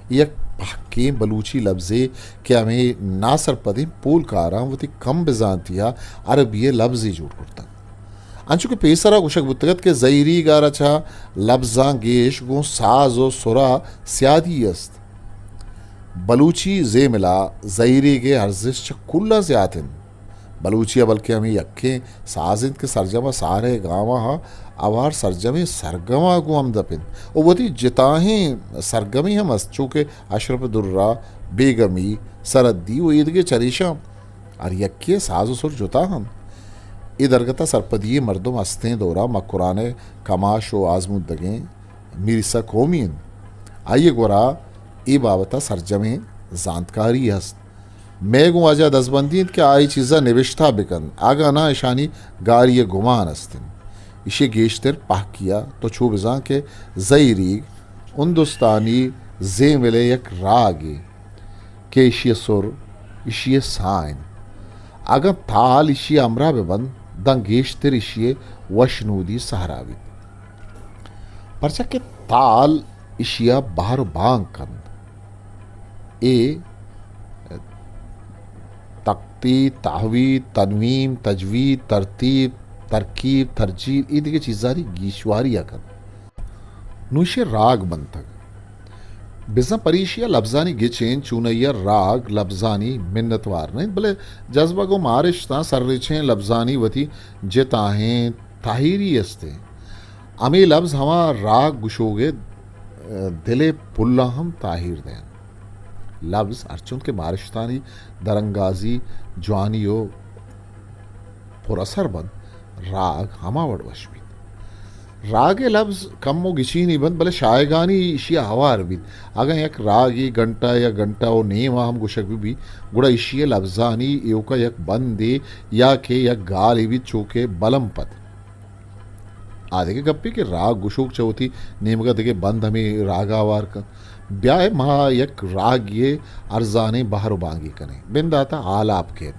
اے یک پہکیں بلوچی لبزے کہ ہمے ناسرپدیں پولکاراں وتی کم بزانتی ءَ عربی ءِ لبزے جوڑ کرتگ۔ انچو کہ پیسرا گوشگ بوتگ ات کہ زہیریگ ءَ را چہ لبزاں گیش گوں ساز ءُ سرا سیادی است۔ بلوچی زیمل ءَ زہیریگ ءِ ارزشت چہ کلاں زیات انت۔ بلوچی ءَ بلکیں ہمے یکیں ساز انت کہ سرجم ءَ سارے گاماں ءَ اوار سرجمیں سرگماں گوں ہمدپ انت ءُ وتی جتاہیں سرگمی ہم است، چو کہ اشرف درا، بیگمی، سردی ءُ ایدگہ چریشاں ہر یکے ءِ ساز ءُ سر جتا انت۔ اے درگت ءَ سرپدی ءِ مردم استیں دور ءَ مکران ءِ کماش ءُ آزمودگیں میرسا قومی انت۔ آئی ءِ گورا اے بابت ءَ سرجمیں زانتکاری ہست۔ مئے گوں واجہ دزبندی انت کہ آ اے چیزاں نبشتہ بہ کنت، اگاں ناں اشانی گاری ءِ گمان است انت۔ ایشی ءِ گیشتر پہکی ءَ تو چو بزاں کہ زہیریگ ہندوستانی زیمل ءِ یک راگے کہ ایشی ءِ سر، ایشی ءِ ساہ انت۔ اگاں تال ایشی ءِ ہمراہ بہ بنت، داں گیشتر ایشی ءِ وشنودی سہرا بیت۔ پرچا کہ تال ایشی ءَ بہر ءُ بانگ کنت۔ اے تقطیع، تہوید، تنوین، تجوید، ترتیب، ترکیب، ترجیل، اے دگہ چیزانی گیشواری ءَ کنت۔ نوں ایشی ءِ راگ بنتگ۔ بزاں پریشی ءَ لبزانی گچین چونائی ءَ راگ لبزانی منتوار نہ انت، بلے جذبگ ءُ مارشتاں سرریچیں لبزانی وتی جتاہیں تاہیری است انت۔ ہمے لبز ہما راگ گشوگ ءِ دل ءِ پلاں ہم تاہیر دینت۔ لبز ہرچنت کہ مارشتانی درانگازی، جوانی ءُ پر اثر بنت، راگ ہما وڑ وش بیت۔ راگ ءِ لبز کمو گچینی بنت، بلے شاہگانی ایشی ءَ ہوار بیت۔ اگاں یک راگے گھنٹہ یا گھنٹہ ءُ نیم ءَ ہم گوشگ بہ بیت، گڑا ایشی ءِ لبزانی ایوک ءَ یک بندے یا کہ یک گالے بیت، چو کہ بلمپت۔ آ دگہ گپے کہ راگ گشوک چہ وتی نیمگ ءَ دگہ بند ہمے راگ ءَ ہوار کنت۔ بیائے ما یک راگے ءِ ارزانیں بہر ءُ بانگے کنیں۔ بندات ءَ آلاپ کیت۔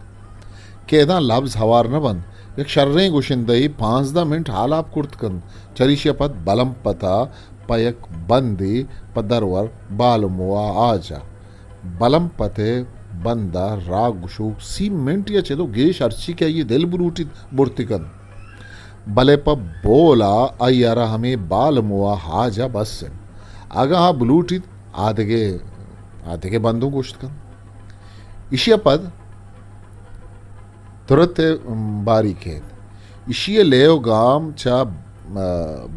کہ اداں لبز ہوار نہ بنت۔ یک شریں گشندہے پانزدہ منٹ آلاپ کرت کنت، چریشی ءَ پد بلمپت ءَ پہ یک بندے پہ درور بالموا آجا۔ بلمپت ءِ بند ءَ راگ گشوک سی منٹ یا چدو گیش ہرچی کہ آئی ءِ دل بلوٹیت برتی کنت۔ بلے پہ بول ءَ آئی ءَ را ہمے بالموا آجا بس انت۔ اگاں آ بلوٹیت آ دگہ، آ دگہ بندوں گوشت کنت۔ ایشی ءَ پد درت ءِ باری کیت۔ ایشی ءِ لیو گام چہ، آ،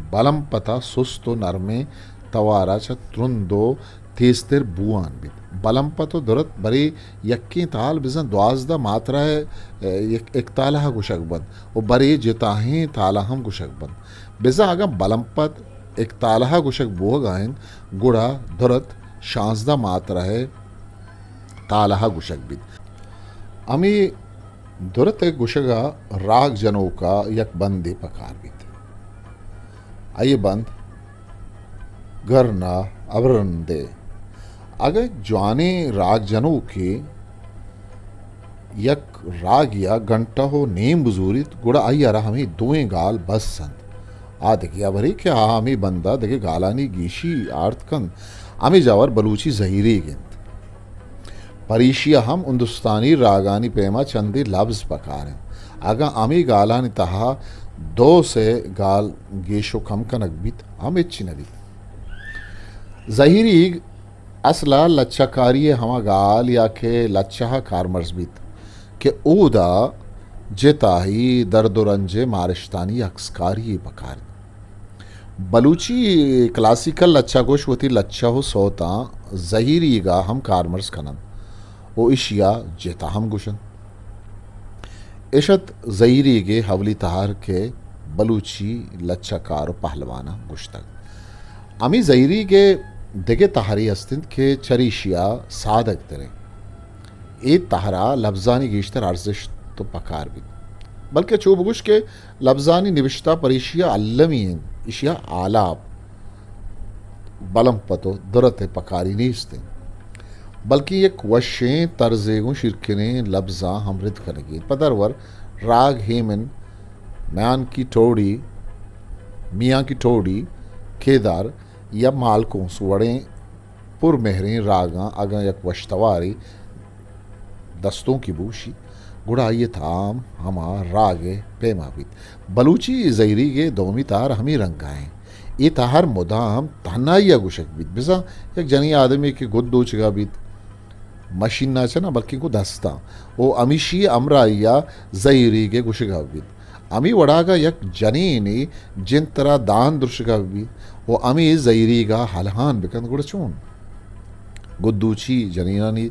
بلمپت ءَ سست ءُ نرمیں توار ءَ چہ ترند ءُ تیزتر بوان بیت۔ بلمپت ءُ درت برے یکیں تال بزاں دوازدہ ماترا ءِ، آ، یک، اکتالہ ءَ گوشگ بنت ءُ برے جتاہیں تال ءَ ہم گوشگ بنت۔ بزاں اگاں بلمپت اکتالہ ءَ گوشگ بوگ ءَ انت، گڑا درت شانزدہ ماترا ءِ تالہ ءَ گوشگ بیت۔ ہمے درت ءِ گوشگ ءَ راگ جنوک ءَ یک بندے پکار بیت۔ آئی ءِ بند گرنا ابرندے۔ اگاں یک جوانیں راگ جنوکے یک راگے ءَ گھنٹہ ءُ نیم بزوریت، گڑا آئی ءَ را ہمے دوئیں گال بس انت۔ آ دگہ ہبرے کہ آ ہمے بند ءَ دگہ گالانی گیشی آرت کنت، ہمے جاور بلوچی زہیریگ انت۔ پریشی ءَ ہم ہندوستانی راگانی پیما چندے لبز پکار انت۔ اگاں ہمے گالانی تہا دو سے گال گیش ءُ کم کنگ بیت، ہم ہچی نہ بیت۔ زہیریگ اصل ءَ لچہ کاری ءِ ہما گال یا کہ لچہ ءَ کارمرز بیت کہ اودا جتائی درد ءُ رنج ءِ مارشتانی عکسکاری ءَ پکار انت۔ بلوچی کلاسیکل لچہ گوش وتی لچہ ءُ سوتاں زہیریگ ءَ ہم کارمرز کننت ءُ ایشی ءَ جتا ہم گوشنت۔ اش ات زہیریگ ءِ اولی تہر کہ بلوچی لچہ کار ءُ پہلواناں گوشتگ۔ ہمے زہیریگ ءِ دگہ تہرے است انت کہ چریشی ءَ سادگ تر انت۔ اے تہر ءَ لبزانی گیشتر ارزشت ءُ پکار بیت۔ بلکہ چو بگوش کہ لبزانی نبشتہ پریشی ءَ المی انت، ایشی ءَ آلاپ، بلمپت ءُ درت ءِ پکاری نیست انت، بلکیں یک وشیں طرزے گوں شیرکنیں لبزاں ہم رد کنگی انت۔ پہ درور راگ ہیمن، میان کی ٹوڑی، میاں کی ٹوڑی، کیدار یا مالکونس وڑیں پر مہریں راگاں اگاں یک وشتوارے دستونکی بوشیت، گڑا آئی ءِ تام ہما راگ ءِ پیما بیت۔ بلوچی زہیریگ ءِ دومی تہر ہمے رنگ ءَ انت۔ اے تہر مدام تہنائی ءَ گوشگ بیت، بزاں یک جنیں آدمے کہ گد دوچگ ءَ بیت، مشین ءَ چہ نہ بلکیں گوں دستاں، ءُ ہمیشی ءِ ہمراہی ءَ زہیریگ ءِ گوشگ ءَ بیت۔ ہمے وڑاگا یک جنینے جنترا دان درشگا بہ بیت و ہمے زہیریگا ہلہان بکنت، گڑا چون؟ گدوچی جنینانی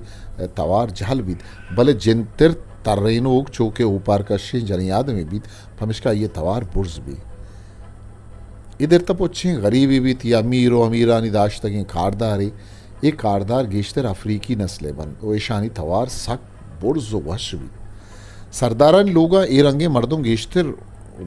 توار جہل بیت، بلے جنتر ترینوک چو کہ اوپار کشیں جنین آدمے بیت، پمشکا آئی توار برز بیت۔ اے درتہ پچیں غریبے بیت یا میر و امیرانی داشتگیں کاردارے، اے کاردار گیشتر افریقی نسلے بنت و ایشانی توار سک برز و وش بیت۔ سردارانی لوگاں اے رنگیں مردم گیشتر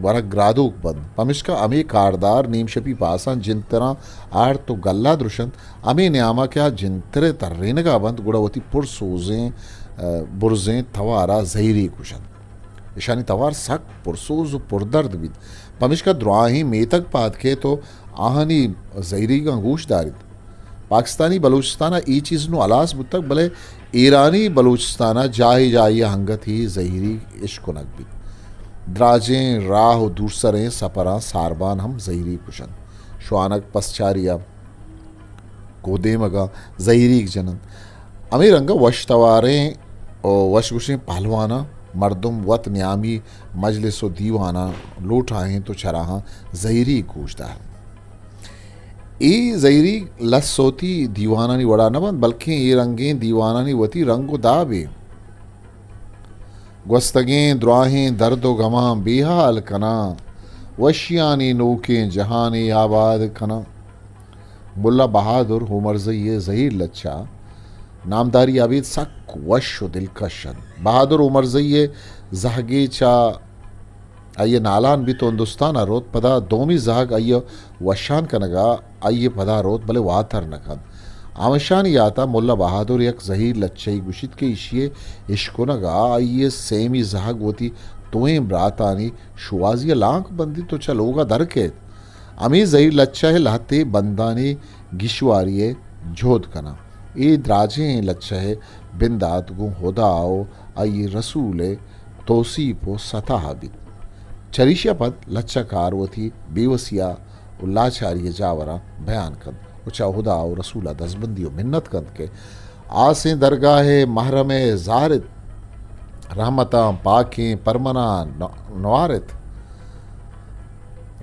ورگ گرادوک بنت، پمشکا ہمے کاردار نیم شپی پاساں جنتراں آرت و گلہ درشنت، ہمے نیاما کہ آ جنترے ترینگا بنت، گڑا وتی پر سوزیں، ء، برزیں توارا زہیری کشنت۔ ایشانی توار سک پرسوز و پردرد بیت، پمشکا دراہیں میتگ پاد کیت و آہانی زہیریگاں گوش داریت۔ پاکستانی بلوچستان ء اے چیز نوں ہلاس بوتگ، بلے ایرانی بلوچستان ء جاہے جاہے ء انگت اے زہیریگ اشکنگ بیت۔ دراجیں راہ و دورسریں سپراں ساربان ہم زہیریگ کشنت۔ شوانگ پسچاری ء گودیمگاں زہیریگ جننت۔ ہمے رنگ ء وش تواریں و وش گوشیں پہلواناں مردم وت نیامی مجلس و دیواناں لوٹائینت و چراہاں زہیریگ گوش دارنت۔ اے زہیریگ لس سوتی دیوانانی وڑا نہ بنت، بلکیں اے رنگیں دیوانانی وتی رنگ و دابے۔ گوستگیں دراہیں درد و گماں بے حال کناں، وشیانی نوکیں جہانے آباد کناں۔ ملا بہادر عمرزئی ء زہیر لچہ نامداری ابید سک وش و دلکش انت۔ بہادر عمرزئی ء زہگے چہ آئی ء نالان بیت و ہندوستان ء روت، پدا دومی زہگ آئی ء وشان کنگ ء آئی ء پدا روت، بلے واتر نہ کنت۔ ہمشانی یات ء ملا بہادر یک زہیر لچہ ئی گوشیت کہ ایشی ء اشکنگ ء آئی ء سیمی زہگ وتی دوئیں براتانی شوہازی ء لانک بندیت و چہ لوگ ء در کیت۔ ہمے زہیر لچہ ءِ لہتے بندانی گیشواری ءِ جہد کناں۔ اے دراجیں لچہ ءِ بندات گوں ہدا ءُ آئی ءِ رسول ءِ توسیپ ءُ ستا ءَ بیت۔ چریشی ءَ پد لچہ کار وتی بے وسی ءُ لاچاری ءِ جاوراں بیان کنت ءُ چہ ہدا ءُ رسول ءَ دزبندی ءُ منت کنت کہ آسیں درگاہ ءِ محرم ءَ زارت، رحمتاں پاکیں پرمناں نوارت،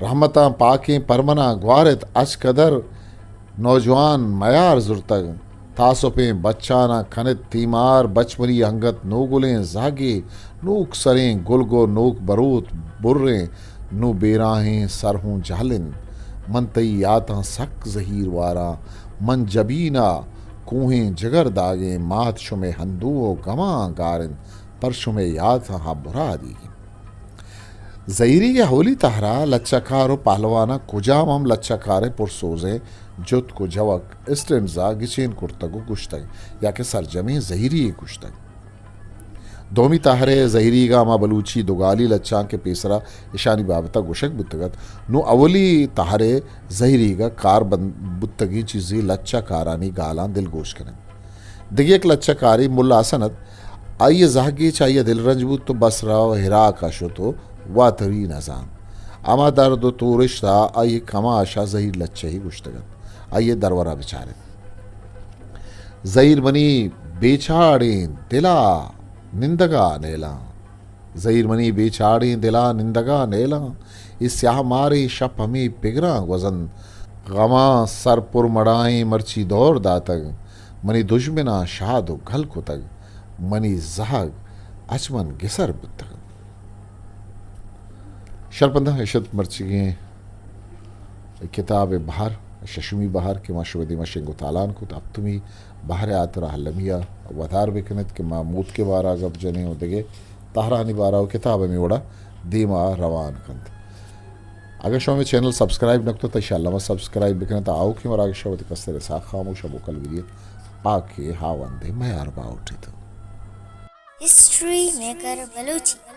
رحمتاں پاکیں پرمناں گوارت، اچ قدر نوجوان میار زرتگ۔ تاسپیں بچاناں کنت تیمار، بچ منی انگت نوگلیں زہگے، نوک سریں گلگ ءُ نوک بروت بریں، نوں بیراہیں سر ہوں جہل انت۔ من تئی یاتاں سک زہیر واراں، من جبین ءَ کوہیں جگر داگیں، مات شمئے ہندو ءُ گماں گار انت، پر شمئے یاتاں ہب مرادیگ انت۔ زہیریگ ءِ اولی تہر ءَ لچہ کار ءُ پہلواناں کجام ہم لچہ کار ءِ پرسوزیں جتک ءُ جوک اسٹنزا گچین کرتگ ءُ گوشتگ یا کہ سرجمیں زہیری ءَ گوشتگ۔ دومی تہر ءِ زہیریگ ءَ ہما بلوچی دوگالی لچہاں کہ پیسرا اشانی بابت ءَ گوشگ بوتگ ات، نوں اولی تہر ءِ زہیریگ ءَ کار بند بوتگیں چیزے لچہ کارانی گالاں دلگوش کنگ۔ دگہ یک لچہ کارے ملا حسن ات، آئی ءِ زہگے چہ آئی ءَ دلرنج بوت ءُ بصرہ ءُ ہراک ءَ شت ءُ واتری نہ زانت۔ ہما درد ءُ تورشت ءَ آئی ءِ کماش ءَ زہیر لچہے گوشتگ ات۔ آئی ءِ درور ءَ بچار ات۔ زہیر منی بے چاڑیں دل ءَ نندگ ءَ نیلاں۔ زہیر منی بے چاڑیں دل ءَ نندگ ءَ نیلاں۔ اے سیاہ ماریں شپ ہمے پگراں گوزنت۔ غماں سر پر مڑائیں مرچی دور داتگ۔ منی دژمناں شاد ءُ گل کتگ۔ منی زہگ اچ من گسر بوتگ انت۔ شرپنداں، اش ات مرچیگیں کتاب ءِ بہر، ششمی بہر کہ ما شمئے دیما شنگ ءُ تالان کت، ہپتمی بہر ءِ ہاترا المی ءَ ودار بکن ات کہ ما موتک ءِ بارا گپ جنیں ءُ دگہ تہرانی بارا ءُ کتاب ہمے وڑا دیما روان کنت۔ اگاں شما مئے چینل سبسکرائب نہ کتگ، تہ انشاءاللہ ما سبسکرائب بکن ات، آؤکیں مراگش ءَ وتی کستر اسحاق خاموش ءَ موکل بدیت، آ کہ ہاوند ءِ میار باہوٹ ایت۔ ہسٹری میکر بلوچی۔